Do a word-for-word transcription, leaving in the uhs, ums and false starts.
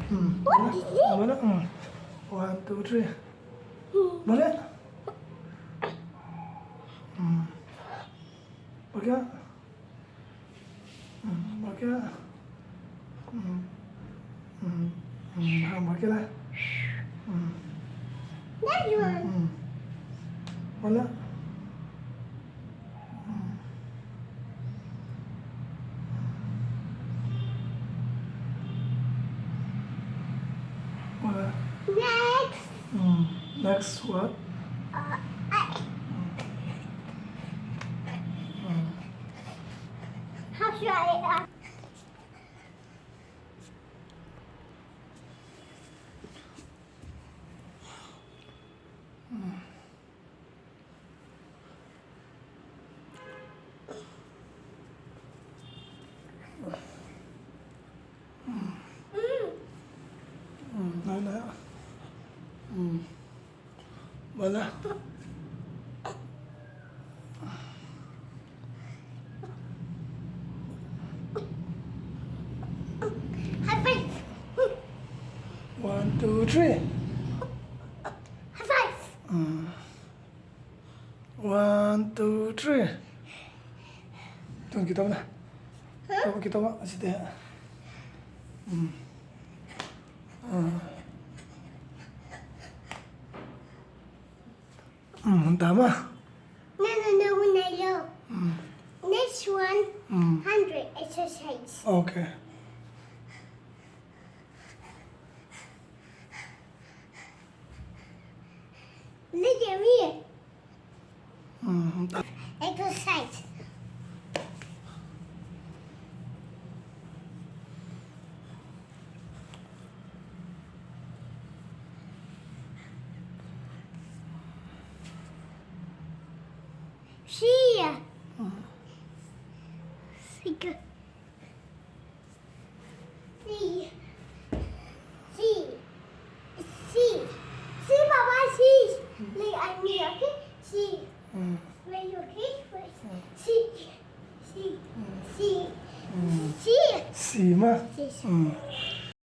Hmm. What is it? Boleh. Hmm. One, two, three. Boleh. Hmm. Boleh. Hmm, boleh. Hmm. Hmm. Hmm. Ha, boleh lah. Hmm. That one. Hmm. Boleh. Hmm. Boleh. Next. Hmm. Next what? Uh, I... Hmm. How should I, uh, Hmm, boleh. Boleh. High five. One, two, three. High five. Hmm. One, two, three. Tun kita mana? Kita, kita mana? Situ ya. Hmm. Hmm. Hmm, tama. No, no, no, no, no. Hmm. Next one, hmm, hundred exercise. Okay. Look at me. Hmm. Exercise. See ya. Hmm. See ya.